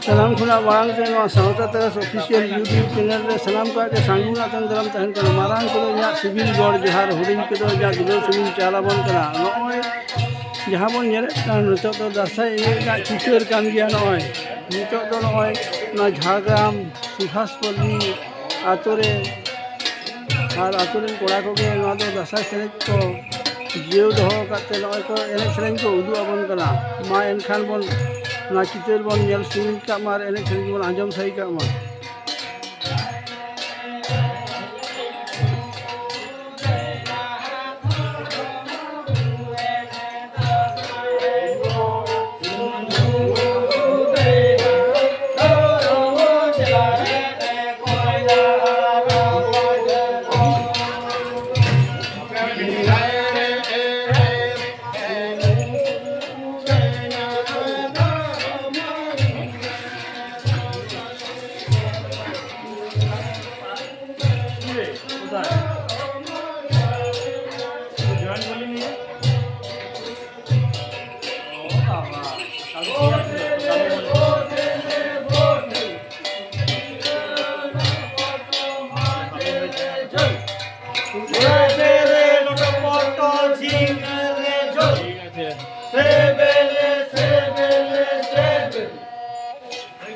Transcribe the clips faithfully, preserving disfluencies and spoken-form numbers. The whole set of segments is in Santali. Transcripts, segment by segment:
ᱥᱟᱱᱟᱢ ᱠᱷᱚᱱᱟᱜ ᱢᱟᱲᱟᱝ ᱛᱮ ᱱᱚᱣᱟ ᱥᱟᱶᱛᱟ ᱛᱟᱨᱟᱥ ᱚᱯᱷᱤᱥᱤᱭᱟᱞ YouTube ᱪᱮᱱᱮᱞ ᱨᱮ ᱥᱟᱱᱟᱢ ᱠᱚᱣᱟᱜ ᱜᱮ ᱥᱟᱹᱜᱩᱱ ᱟᱛᱟᱝ ᱫᱟᱨᱟᱢ ᱛᱟᱦᱮᱱ ᱠᱟᱱᱟ᱾ ᱢᱟᱨᱟᱝ ᱠᱚᱫᱚ ᱤᱧᱟᱹᱜ ᱥᱤᱵᱤᱞ ᱜᱚᱲ ᱡᱚᱦᱟᱨ, ᱦᱩᱰᱤᱧ ᱠᱚᱫᱚ ᱤᱧᱟᱹᱜ ᱫᱩᱞᱟᱹᱲ ᱥᱤᱵᱤᱞ ᱪᱟᱞ ᱟᱵᱚᱱ ᱠᱟᱱᱟ᱾ ᱱᱚᱜᱼᱚᱭ ᱡᱟᱦᱟᱸ ᱵᱚᱱ ᱧᱮᱞᱮᱫ ᱠᱟᱱ ᱱᱤᱛᱚᱜ ᱫᱚ ᱫᱟᱸᱥᱟᱭ ᱮᱱᱮᱡ ᱨᱮᱱᱟᱜ ᱪᱤᱛᱟᱹᱨ ᱠᱟᱱ ᱜᱮᱭᱟ᱾ ᱱᱚᱜᱼᱚᱭ ᱱᱤᱛᱚᱜ ᱫᱚ ᱱᱚᱜᱼᱚᱭ ᱱᱚᱣᱟ ᱡᱷᱟᱲᱜᱨᱟᱢ ᱥᱩᱵᱷᱟᱥᱯᱚᱞᱞᱤ ᱟᱛᱳ ᱨᱮ ᱟᱨ ᱟᱛᱳ ᱨᱮᱱ ᱠᱚᱲᱟ ᱠᱚᱜᱮ ᱱᱚᱣᱟ ᱫᱚ ᱫᱟᱸᱥᱟᱭ ᱮᱱᱮᱡ ᱠᱚ ᱡᱤᱭᱟᱹᱣ ᱫᱚᱦᱚ ᱟᱠᱟᱫ ᱛᱮ ᱱᱚᱜᱼᱚᱭ ᱠᱚ ᱮᱱᱮᱡ ᱥᱮᱨᱮᱧ ᱠᱚ ᱩᱫᱩᱜ ᱟᱵᱚᱱ ᱠᱟᱱᱟ᱾ ᱢᱟ ᱮᱱᱠᱷᱟᱱ ᱵᱚᱱ ᱱᱚᱣᱟ ᱪᱤᱛᱟᱹᱨ ᱵᱚᱱ ᱧᱮᱞ ᱥᱮᱨᱮᱧ ᱠᱟᱜ ᱢᱟ ᱟᱨ ᱮᱱᱮᱡ ᱥᱮᱨᱮᱧ ᱵᱚᱱ ᱟᱸᱡᱚᱢ ᱥᱟᱹᱦᱤ ᱠᱟᱜ ᱢᱟ᱾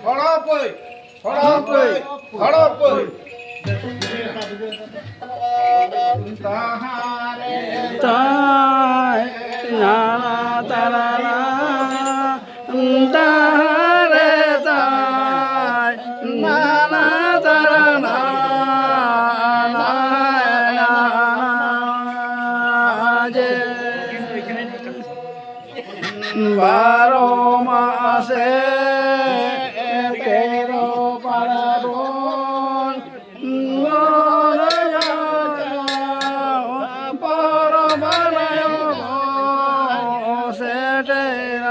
ᱦᱚᱲᱚᱯᱟᱹᱭ, ᱦᱚᱲᱚᱯᱟᱹᱭ, ᱦᱚᱲᱚᱯᱟᱹᱭ᱾ ᱛᱟᱭ ᱱᱟᱱᱟ ᱛᱟᱨᱟᱱᱟ, ᱛᱟᱦᱟᱨᱮ ᱛᱟᱭ ᱱᱟᱱᱟ ᱛᱟᱨᱟᱱᱟ, ᱡᱮ ᱵᱟᱨᱚ ᱢᱟᱥᱮ ᱛᱮᱨᱚ ᱯᱟᱨᱵᱚᱱ, ᱢᱚᱱ ᱡᱟᱦᱟᱸ ᱯᱚᱨᱚᱵᱽ ᱨᱮ ᱥᱮᱴᱮᱨ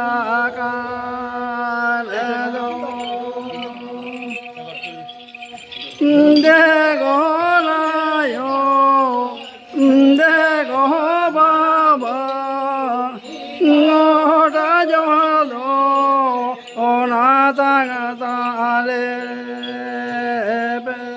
ᱟᱠᱟᱱ ᱫᱚ᱾ ᱫᱮᱜᱚ ᱱᱟᱭᱚ, ᱫᱮᱜᱚ ᱵᱟᱵᱟ, ᱜᱚᱰᱟ ᱡᱚᱦᱟᱨ ᱫᱚ ᱛᱟᱝ ᱛᱟᱞᱮ ᱯᱮ᱾